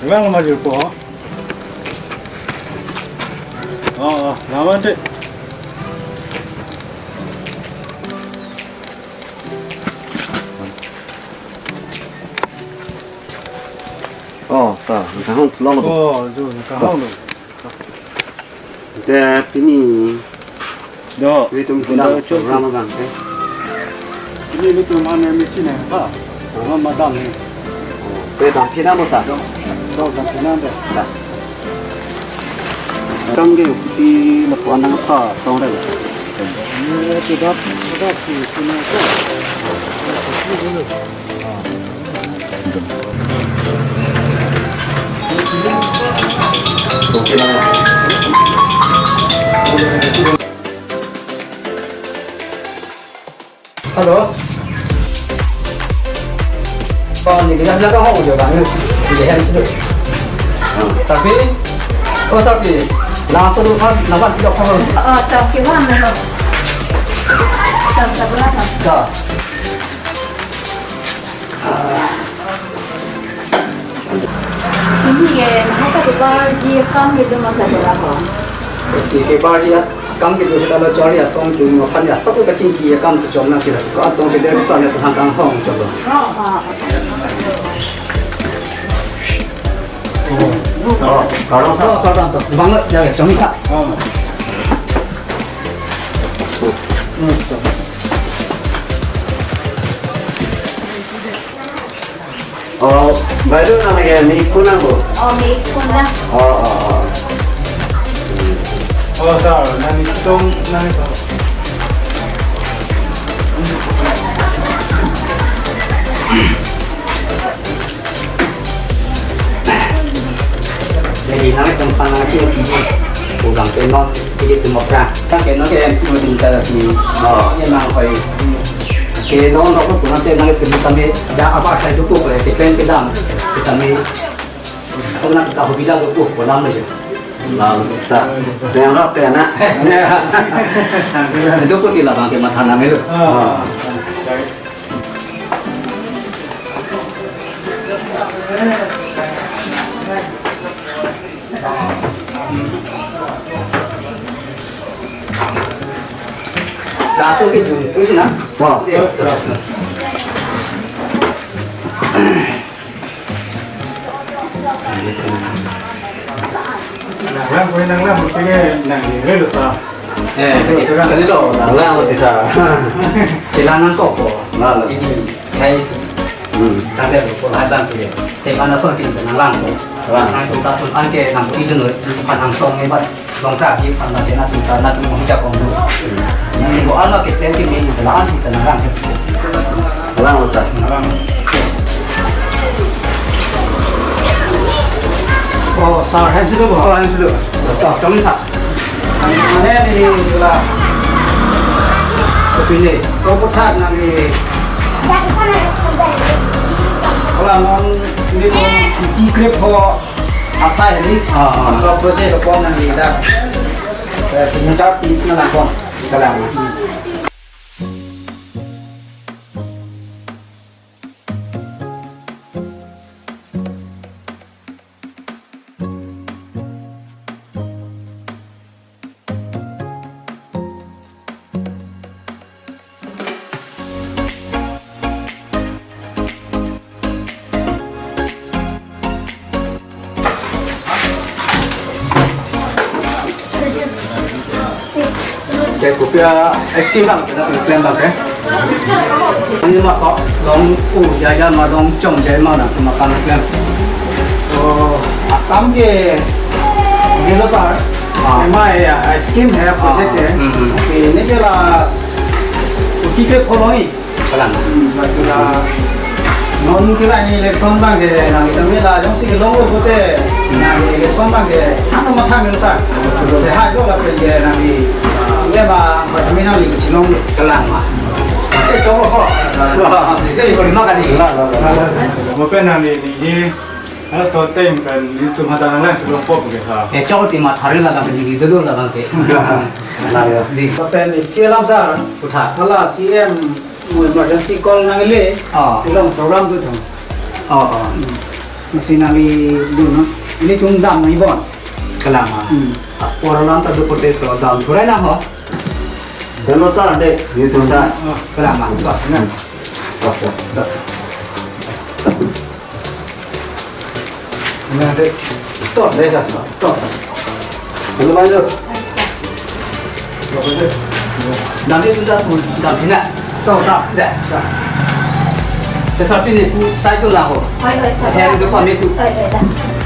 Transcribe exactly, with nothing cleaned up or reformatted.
Vang ma jirpo. Oh, oh, lawan te. Oh, sir, nang kahong pulang lo. Oh, jo, nang kahong lo. Te pini do, ilitum bunda pinang chok program abang te. Pini ilitum ane misi ne, ha? Program madam ne. Oh, te dam pina mo, sir? Do, do dam pina de. Da. Tang ke si lapu anang pa tong re. Ni tu dap, dap si sini ko. Hello. Ko ni dia jaga ho jo bang. Dia hem situ. Sapi. Oh, sapi. Langsung kan nampak tidak paham. Oh, tak kira mana. Tak sebelah. Tak. Pini ke, nangtum kebarji akam kedo ma sebelah ho? Pini kebarji akam kedo kita lo chori asong tu ma pan ya satu kachingki akam tu chom nang sila satu atong kedo kita ne tu hangkang hong chom. Ah. Oh, kardom, sir. Oh, kardom, to. Banget, ya, ya, chom ta. Oh. Oh, বাইদেউ নালাগে, আমি একো নাগো। Oh, may kunang. Oh, oh, oh. Oh, sir, nang itong, nang itong. Jadi nang tempat nang cing P G. Pulang ke non, jadi tu mokra. Kan ke non ke yang tu minta si. Oh. Ya nang koi. Ke non rok pun nanti nang itu kami dah apa saya dukung oleh ke plan ke dam. Kami sebenarnya kita hobi dah dukung pulang aja. Lalu sa. Yang rok ya nak. Dukung di labang ke mata nang itu. Ah. Langsung ke jun, terus na? Wah. Eh, terus. Nang lang, koi nang lang, mesti ke nang ni, lo sa. Eh, kali lo, nang lang, mesti sa. Silang nang kok ko. Nang lang. Ini, guys. Hmm. Tangte ko, hai bang ke. Te mana son kin nang lang ko. Lang. Nang tu ta tu an ke, nang tu idun, pan nang song ni bat. Long kra bi pan na tena tu ta na tu mo hija kong du. Nang ni bo alma ke plan ke me ni la an si ta na rang. Lang lo sa. Oh, sir, hem si do bo. Oh, hem si do. To, chom ta. Mane ni la. Kopi ni. So ko thak nang ni. Wala non ni ko ki krep ho. Asai ni. Ah, ah. So project ko nang ni dak. Eh, signature pi na lang pon. Kalang. Ke kopi a ice cream bang, kena ice cream bang ke. Ini ma ko long u jaja ma long chom jai ma na ma kan ice cream. Oh, akam ke gelo sir. Ah. Ema ya ice cream hai project ke. Hmm, hmm. Si ini ke la uti ke pholoi. Kalang. Hmm, masih la non kila ni election bang ke nang kita mela jong si long lo bote nang election bang ke ano matha melo sa. Te hai lo la pe ke nang ni ye ba ba kami nang ni si long lo. Kalang ma. Te cholo ko. Te ko ma kali. La, la, la, la. Mo pe nang ni ni ye. Ano so tem kan YouTube hata nang lang si long pop ke ha. Eh, cholo ti ma thari la kan ni do la kan ke. La, la. Di. Ko pe ni si lam sa. Kutha. Hala C M Mo emergency call nangle. Ah. Ilong program tu thang. Oh, oh. Hmm. Masi nangli dun, no? Ilitum dam nangji bon. Kalama. Hmm. Apor alam ta do pote to dam thurai na ho. Dam lo sir, de, ilitum sir. Oh, kalama. To, na. To, to. To. Na, de. To, de, sir. To. Hello, bhai, sir. Dam de tu ta tu, dam hina. To, sir. De. Sir. Te sir pini pu sai tu la ho. Oi, oi, sir. Her do pa me tu. Oi, oi, sir.